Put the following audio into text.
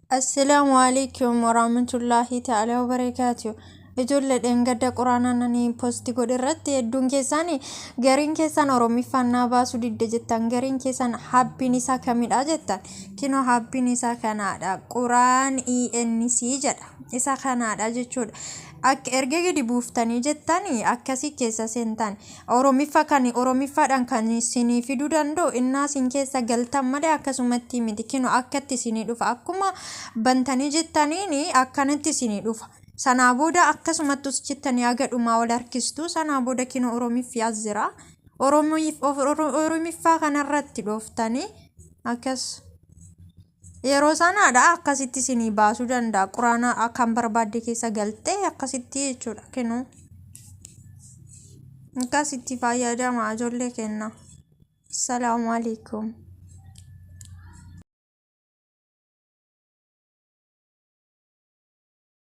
Assalaamu alaikum warahmatullaahi ta'ala wabarakaatu. Ijoollee dheengadda quraanaa nani post godhe irratti hedduun keessaan, gariin keessan Oromiffaan naa baasuu didde jettan, gariin keessan habbiin isaa kamidha jettan. Kinoo habbiin isaa kanaadha. Quraan ENC jedha. Isa kanaadha jechuudha. Akka erga gadi buuftanii jettanii akkasii keessa seentan. Oromiffa kan Oromiffaadhaan kan isinii fiduu danda'u innaa isin keessa galtan malee akkasumatti miti. Kinoo akkatti isinii dhufa. Akkuma bantanii jettaniin akkanatti isinii dhufa. Sanaa booda akkasumatti us jettanii haga dhumaa wal harkistu. Sanaa booda kinoo Oromiffi as jira. Oromiffaa kanarratti dhooftanii akkas. Yeroo sanaadha akkasitti isinii baasuu danda'a. Quraana kan barbaadde keessa galtee akkasitti jechuudha. Kinoo. Akkasitti fayyadama, ijoollee kenna. Assalaamu alaikum.